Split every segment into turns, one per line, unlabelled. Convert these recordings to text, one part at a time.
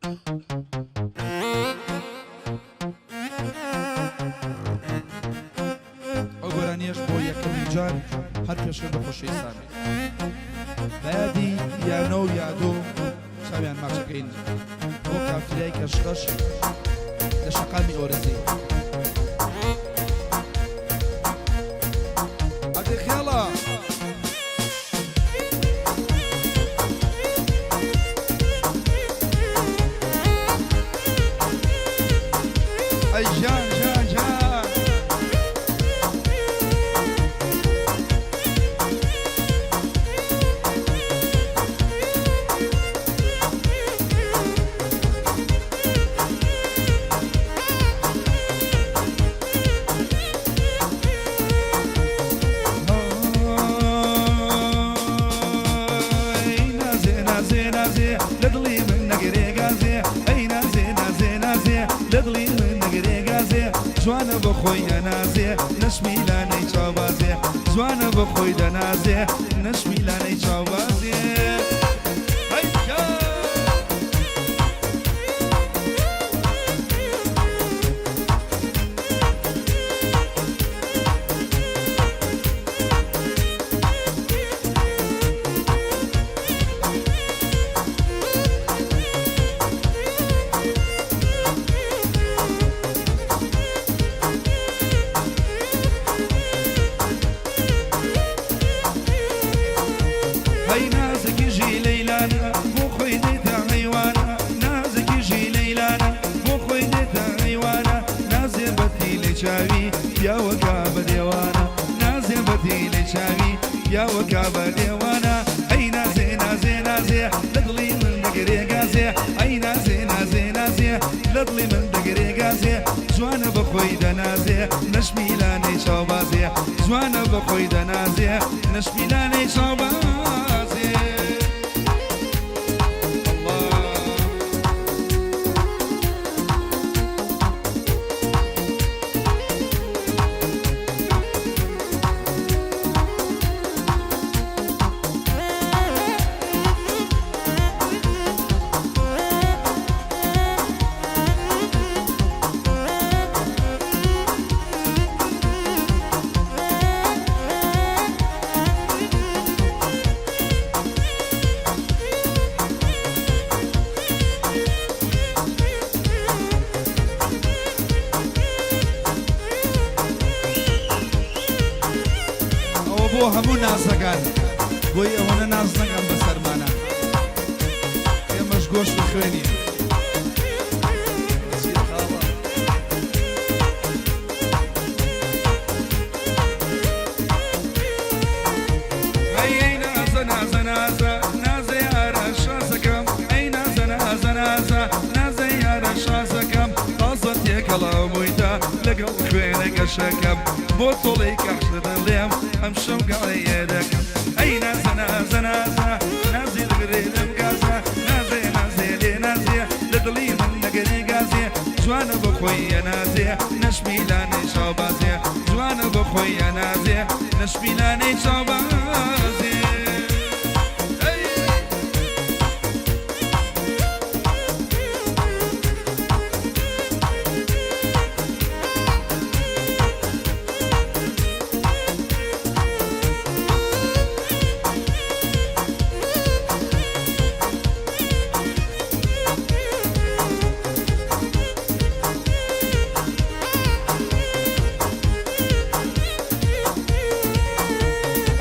ئەو گۆرانیەش بۆ یەکەمین جار هەر پێشکەش بە خۆشەویستان بێت. بە یادی یانۆ و یادۆ چاویان ماچەکەین بۆ کافتریای کەشخەش لە شەقامی ئۆرزی. ئەدی خێڵە! ئەی ژان ژان ژان. ئەی نازێ نازێ نازێ لە دڵی من نەگرێ گازێ ئەی نازێ نازێ نازێ لە دڵی من نەگرێ گازێ جوانە بە خۆی دەنازێ نەشمیلانەی چاوبازێ جوانە بە خۆی دەنازێ نەشمیلانەی چاوبازێ هەی بکە. هەی نازکی ژی لەیلانە بۆ خۆی دێتە هەیوانە نازکی ژی لەیلانە بۆ خۆی دێتە هەیوانە نازێ بە تیلەی چاوی پیاوەکە بە دێوانە نازێ بە تیلەی چاوی پیاوەکە بە دێوانە ئەی نازێ نازێ نازێ لە دڵی من دەگرێ گازێ ئەی نازێ نازێ نازێ لە دڵی من دەگرێ گازێ جوانە بە خۆی دەنازێ نەشمیلانەی چاوبازێ جوانە بە خۆی دەنازێ نەشمیلانەی چاوبازێ ئەڵڵا. ئەوە بۆ هەموو نازەکان بۆی ئەوەنە ناز نەکەن بەسەرمانە ئێمەش گۆشت و خوێنین. ئەی ئەی نازە نازە نازە نازە یارە شازەکەم ئەی نازە نازە نازە نازە یارە شازەکەم تازە تێکەڵاو بوویتە لەگەڵ خوێنە گەشەکەم بۆ تۆڵەی کەحشە دەڵێم ئەمشەو گەڵێ دەکەم ئەی نازە نازە نازە نازێ دەگرێ لەم گازە نازێ نازێ لێ نازێ لە دڵی من دەگرێ گازێ جوانە بە خۆی ئەنازێ نەشمیلانەی چاوبازێ جوانە بە خۆی ئەنازێ نەشمیلانەی چاوبازێ. ئەی.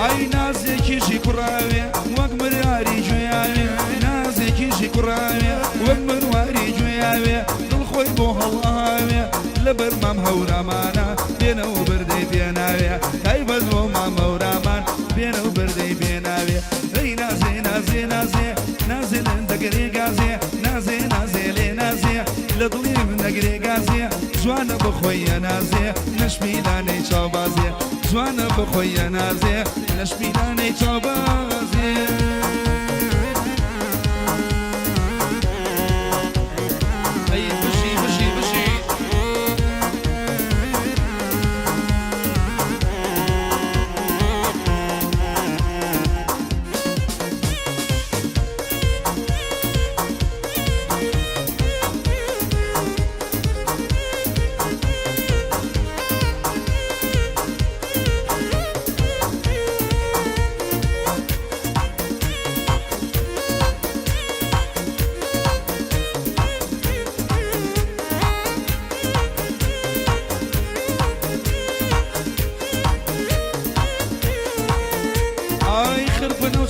ئای نازێکیشی کوڕاوێ وەک مرواری گوێیاوێ نازێکیشی کوڕاوێ وەک مرواری گوێیاوێ دڵ خۆی بۆ هەڵئاوێ لەبەر مام هەورامانە بێنە و بردەی پێناوێ تایبەت بۆ مام هەورامان بێنە و بردەی پێناوێ ئەی نازێ نازێ نازێ نازێ لێم دەگرێ گازێ نازێ نازێ لێ نازێ لە دڵی من دەگرێ گازێ جوانە بە خۆی ئەنازێ نەشمیلانەی چاوبازێ جوانە بە خۆی ئەنازێ نەشمیلانەی چاوبازێ. ئەی بژی بژی بژی.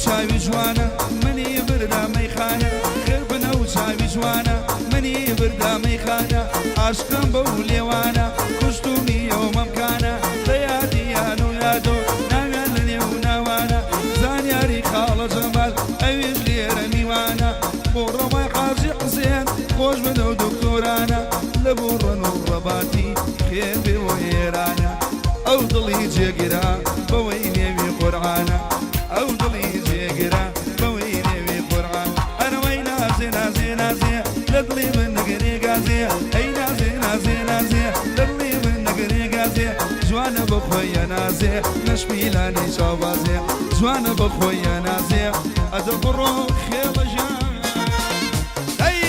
چاوی جوانە منی بردە مەیخانە خێر بنە و چاوی جوانە منی بردە مەیخانە عاشقم بەو لێوانە کوشتومی ئەو مەمکانە لە یادیان و یادۆ ناویان لە نێو ناوانە زانیاری خاڵە جەمال ئەویش لێرە میوانە بۆ ڕەوای حاجی حسێن خۆش بن ئەو دکتۆرانە لە بۆ ڕەن و ڕەباتی خێر بێ بۆ ئێرانە ئەو دڵی جێگرە بەوەی نێوی قورعانە ئەو دڵی جێگرە بەوەی نێوی قورعان ئەرەوەی نازێ نازێ نازێ لە دڵی من نەگرێ گازێ ئەی نازێ نازێ نازێ لە دڵی من نەگرێ گازێ جوانە بە خۆی نازێ نەشمیلانی چاوبازێ جوانە بە خۆی نازێ ئەدە بڕۆ خێڵە ژیان ئەی.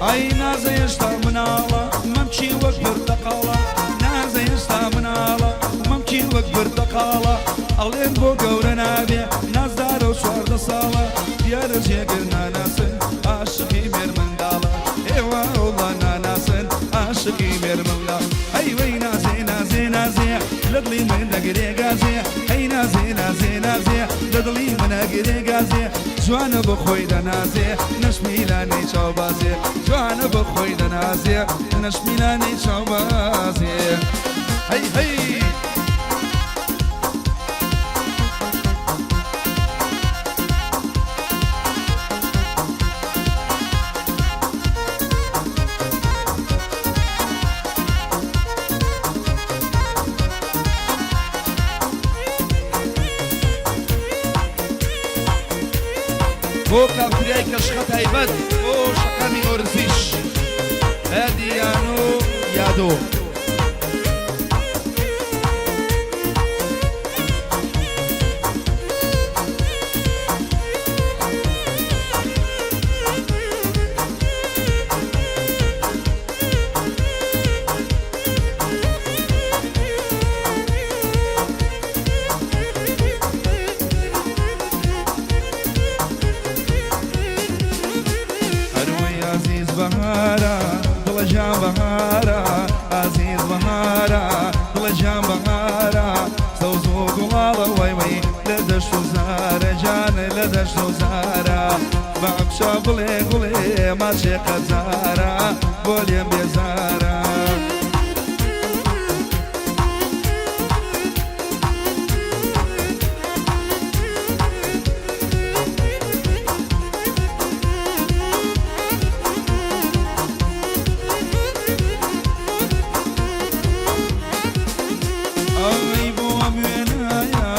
ئای نازە هێشتا مناڵە مەمکی وەک پرتەقاڵە نازە هێشتا مناڵە مەمکی وەک پرتەقاڵە ئەڵێن بۆ گەورە نابێ نازدارە و 14 ساڵە دیارە جێگر ناناسن عاشقی مێرمنداڵە ئێوە ئەوڵا ناناسن عاشقی مێرمنداڵ ئەی وەی نازێ نازێ نازێ لە دڵی من دەگرێ گازێ ئەی نازێ نازێ نازێ لە دڵی من ئەگرێ گازێ جوانە بە خۆی دەنازێ نەشمیلانەی چاوبازێ جوانە بە خۆی دەنازێ نەشمیلانەی چاوبازێ هەی هەی. بۆ کافریای کەشخە تایبەت بۆ شەقامی ئۆرزیش هەدیان و یادۆ. ئەروەی ئازیز بەهارە دڵە ژان بەهارە ئازیز بەهارە دڵە ژان بەهارە سەوز و گوڵاڵە وەی وەی لە دەشت و زارە جان لە دەشت و زارە بە عەبشە بڵێ گوڵێ ماچێ قەزارە بۆ لێم بێزارە. ئەی بۆ ئەم وێنایە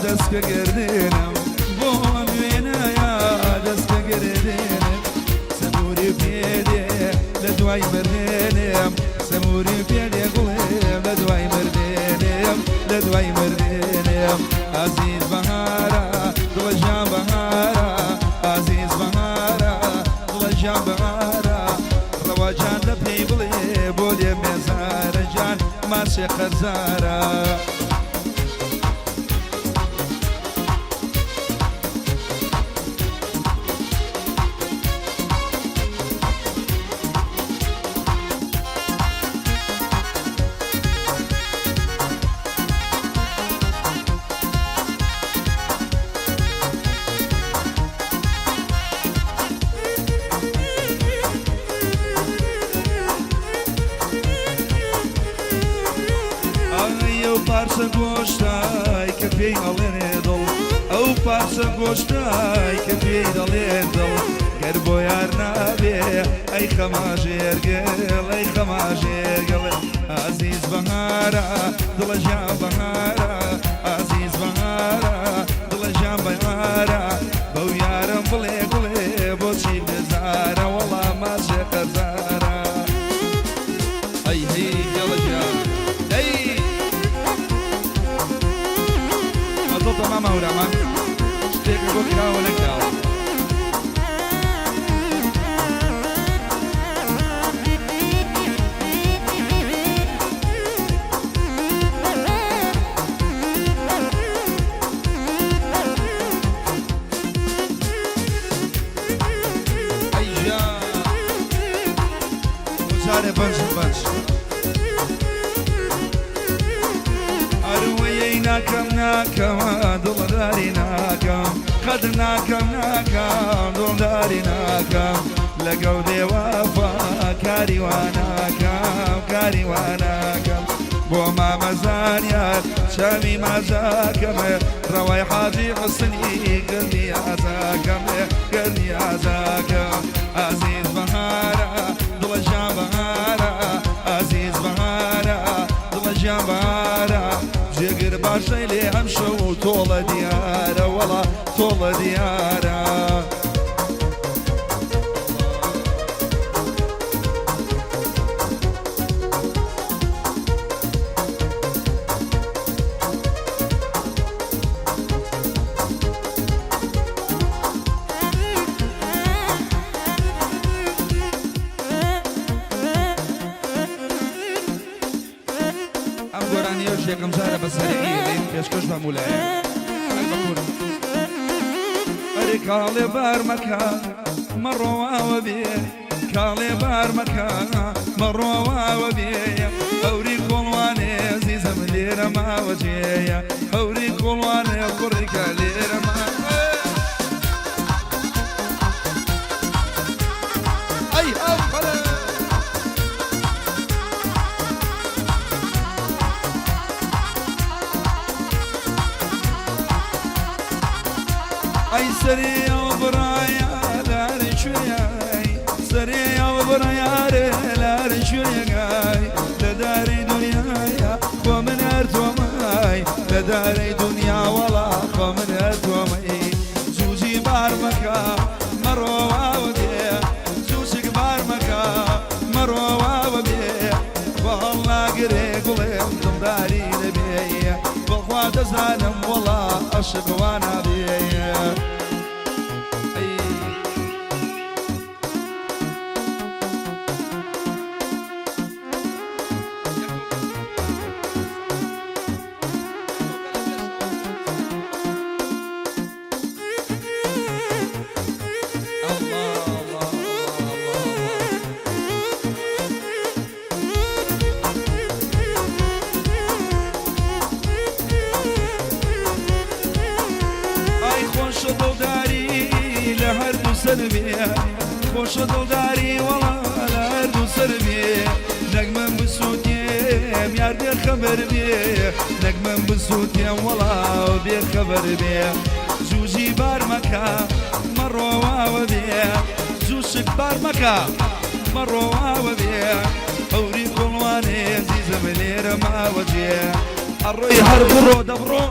دەست کە گردێنم بۆ ئەم وێنایە دەست کە گردێنم سەموری پێدێ لە دوای مردێنم سەموری پێدێ گوڵێم لە دوای مردێنم لە دوای مردێنم ئازیز بەهارە دڵە ژان بەهارە ئازیز بەهارە دڵە ژان بەهارە ڕەوا جان لە پێی بڵێ بۆ لێ مێزارە جان ماچێ قەرزارە. ئای ئەو پارچە گۆشتای کە پێی ئەڵێنێ دڵ ئەو پارچە گۆشتای کە پێی دەڵێن دڵ گەر بۆ یار نابێ ئەی خەما ژێرگڵ ئەی خەما ژێرگڵ ئازیز بەهارە دڵە ژیان بەهارە ئازیز بەهارە دڵە ژیان بەهارە بەو یارم بڵێ گوڵێ بۆچی بێزارە وەڵا ماچێ قەرزارە ئەی هەی خێڵە ژیان دەی مەزڵتە مامە هەورامان شتێکە بۆ کراوە نەکراوە. ئەی ژیان بۆ جارێ بەنج بەنج. ئەروەیەی ناکەم ناکەم دڵداری ناکەم قەت ناکەم ناکەم دڵداری ناکەم لەگەڵ بێوەفا کاری وا ناکەم کاری وا ناکەم بۆ مامە زانیار چاوی ماجاکەم ڕەوای حاجی حسنی گەرمی ئازاکەم گەرمی ئازاکەم ئازیز بەهارە دڵە ژیان بەهارە ئازیز بەهارە دڵە ژیان بەهارە جێگر باشەی لێ ئەمشەو تۆڵە دیارە وەڵا تۆڵە دیارە. ئەم گۆرانیەش یەکەم جارە بە سەرەکی ئەڵێم پێشکەش بە هەموو لایەک هەر بە کورد. ئەرێ کاڵێ بار مەکە مەڕۆواوە بێ کاڵێ بار مەکە مەڕۆواوە بێ هەوری کۆڵوانێ زیزم لێرە ماوە جێیە هەوری کۆڵوانێ کوڕیکە لێرە ماوە ئەی ئەو بەڵێ. ئەی سەرێ ئەو بڕایە لارێ کوێیای سەرێ ئەو بڕیارێ لارێ کوێیای لە دارەی دنیایا خۆ من هەر تۆمای لە دارەی دنیا وەڵا خۆ من هەر تۆمەی جوجی بار مەکە مەڕۆواوە بێ جوچک بار مەکە مەڕۆواوە بێ خوا هەڵناگرێ گوڵێم دڵداری نەبێ بەخوا دەزانم وەڵا ئەشق وا نابێ ئەی. ئای خۆشە دڵداری لە هەردوو سەر بێ خۆشە دڵداری وەڵا لە هەردوو سەر بێ نەگمەم بسووتێم یار بێ خەبەر بێ نەگمەم بسووتێم وەڵا بێ خەبەر بێ جوجی بار مەکە مەڕۆواوە بێ جوشک بار مەکە مەڕۆواوە بێ هەوری کۆڵوانێ زیزم لێرە ماوە جێ ئەڕۆی هەر بڕۆ دەبڕۆ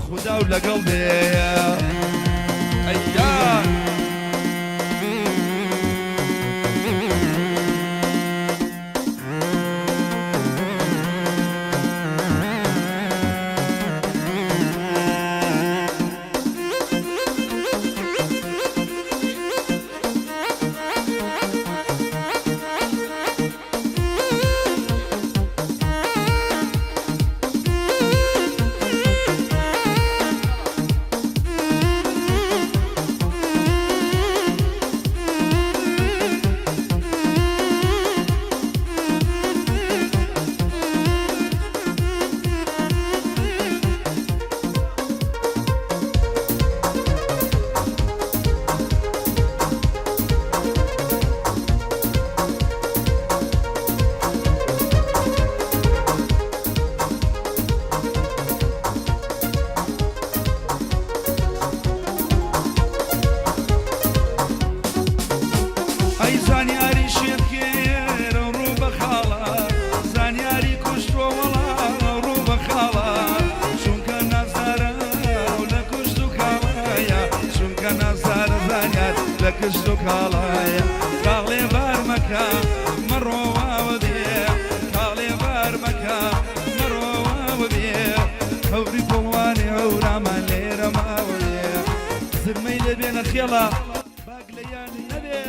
خودا و لەگەڵ بێ ئەییا. کشت و کاڵایە. کاڵێ بار مەکە مەڕۆ واوە بێ، کاڵێ بار مەکە مەڕۆ واوە بێ، هەوری پۆڵوانێ هەورامان لێرە ماوە بێ، زرمەی لێ بێنە خێڵە با گلەیان نەبێ.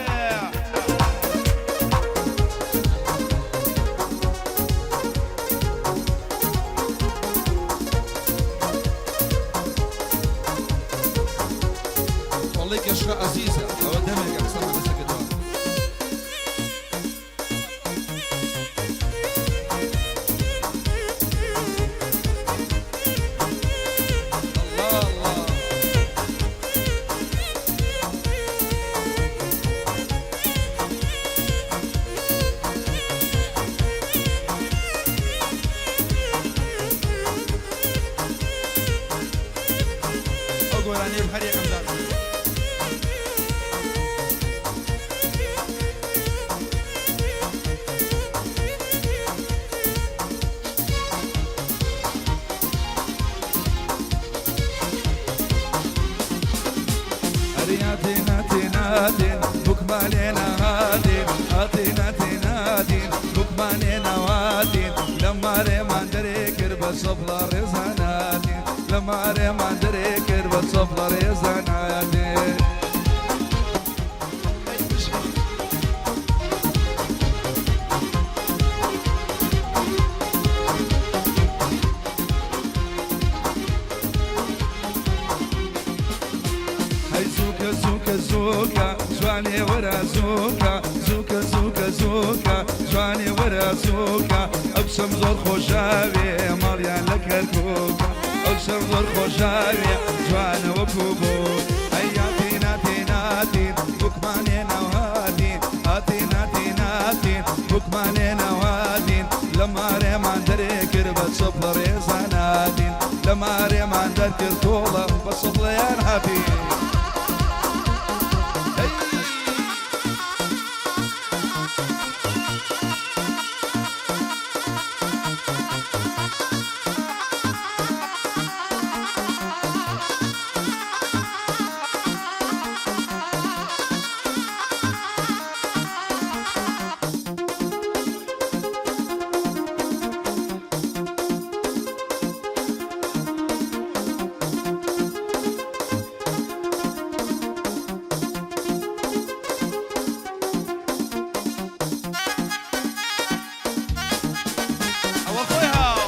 تۆڵەی گەشە ئەزیزە ئەوە دەمێکە قسەمان لەسەر کردووە. الله الله. ئەو گۆرانیەم هەر یەکەم جار بوو. ئەرێ هاتێن هاتێن هاتێن بووکمان لێنا هاتێن، هاتێن هاتێن هاتێن بووکمان لێنا هاتێن، لە مارێمان دەرێ کرد بە چەپڵە ڕێزان هاتێن، لە مارێمان دەرێ کرد بە چەپڵە ڕێزان هاتێن. هەی زووکە زووکە زووکە جوانێ وەرە زووکە، زووکە زووکە زووکە جوانێ وەرە زووکە، ئەو کچەم زۆر خۆشاوێ ماڵیان لە کەرکووکە، ئەو کچەم زۆر خۆشاوێ جوانە وەکوو بووک. هەی هاتین هاتین هاتین بووکمان هێنا و هاتین، هاتین هاتین هاتین بووکمان هێنا و هاتین، لە مارێمان دەرێ کرد بە چەپڵە ڕێزان هاتین، لە مارێمان دەرکرد تۆڵە بە چەپڵەیان هاتین. هەی. ئەوە خۆی هاو.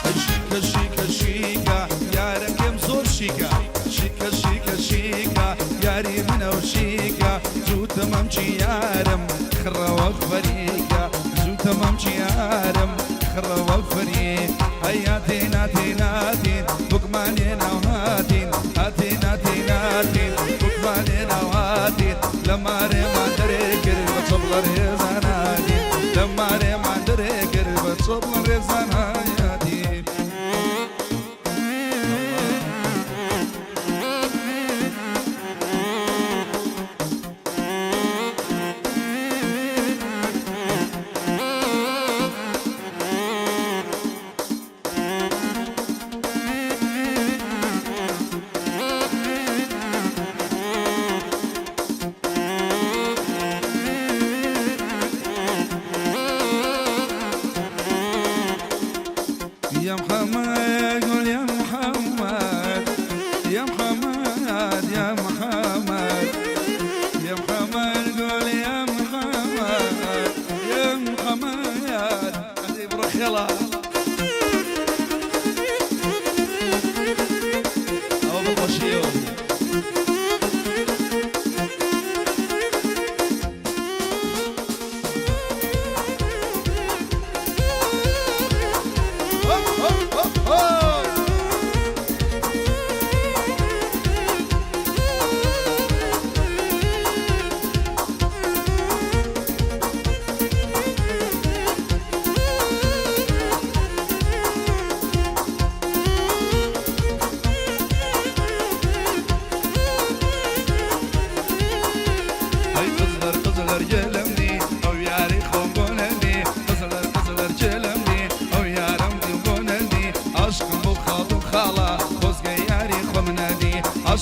ئەی شیکە شیکە شیکە یارەکەم زۆر شیکە، شیکە شیکە شیکە یاری منە و شیکە، جووتە مەمکی یارم خڕەوە فەریکە، جووتە مەمکی یارم خڕەوە فەریک. هەی هاتین هاتین هاتین بووکمان هێنا و هاتین، هاتین هاتین هاتین بووکمان هێنا و هاتین، لە مارێمان دەرێ کرد بە چەپڵە ڕێزان هاتین، لە مارێمان دەرێ کرد بە چەپڵە ڕێزان هاتین. يا محمد قول يا محمد، يا محمد يا محمد، يا محمد قول يا محمد، يا محمد. هذه برخيلة أو بالبشير. هوب هوب هوب هوب.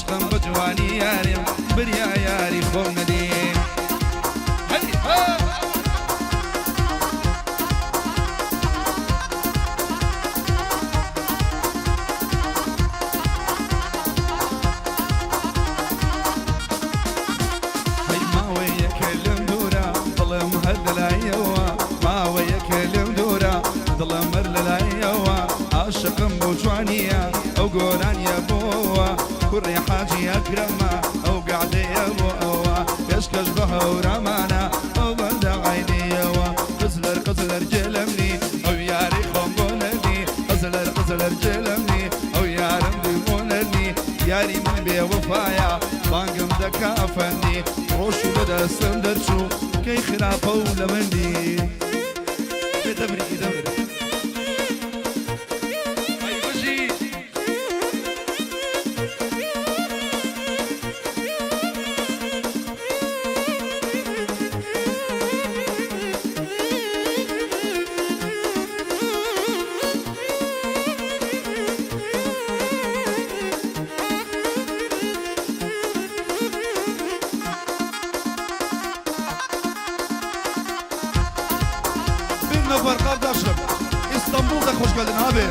عاشقم بە جوانی یارم بریا یاری خۆم نەدیم هەی ها. هەی ماوەیەکە لەم دوورە دڵم هەر لەلایەوە ماوەیەکە لەم دوورە دڵم هەر لەلایەوە عاشقم بۆ جوانیە ئەو گۆرانیە بۆوە کوڕی حاجی ئەکرەمە ئەو گەعدەیە بۆ ئەوە پێشکەش بە هەورامانە ئەو بەندە عەینیەوە قزلەر قزلەر گێلەمنی ئەو یاری خۆم بۆ نەدی قزلەر قزلەر گێلەمنی ئەو یارم دی بۆ نەدی یاری من بێ وەفایە بانگم دەکا ئەفەندی ڕۆشت و لە دەستم دەرچوو کەی خراپە و لە مندی بێ دەمری دەمر ئەی بژی. Bir nefer kardeşim İstanbul'da hoş geldin abi.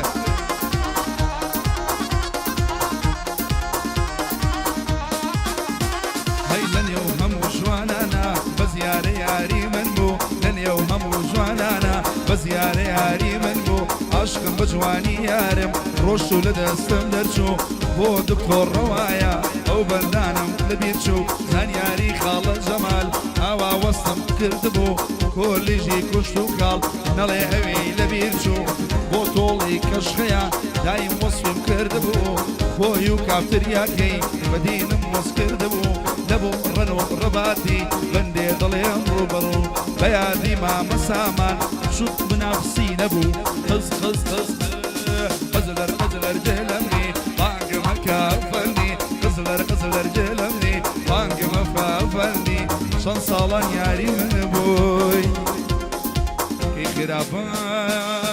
هەی لە نێو هەموو جوانانا بەس یارە یاری من بوو لە نێو هەموو جوانانا بەس یارە یاری من بوو عاشقم بە جوانی یارم ڕۆشت و لە دەستم دەرچوو بۆ دکتۆر ڕەوایە ئەو بەندانم لەبیر چوو زانیاری خاڵە جەمال ئاوا وەستم کردبوو کۆلیژی کوشت و کاڵ نەڵێ ئەوی لەبیر چوو بۆ تۆڵی کەشخەیە دایم وەسفم کردبوو خۆی و کافتریاکەی بە دینم وەس کردبوو نەبوو ڕەن و ڕەباتی بەندێ دڵێم ڕووبەڕوو بە یادی مامە سامان شوت منافسی نەبوو قز قز قز قزلەر قزلەر جێلەمنی بانگم ئەکا ئەفەندی قزلەر قزلەر جێلەمنی بانگم ئەکا ئەفەندی چەند ساڵان یاری من بووی کەی خراپە.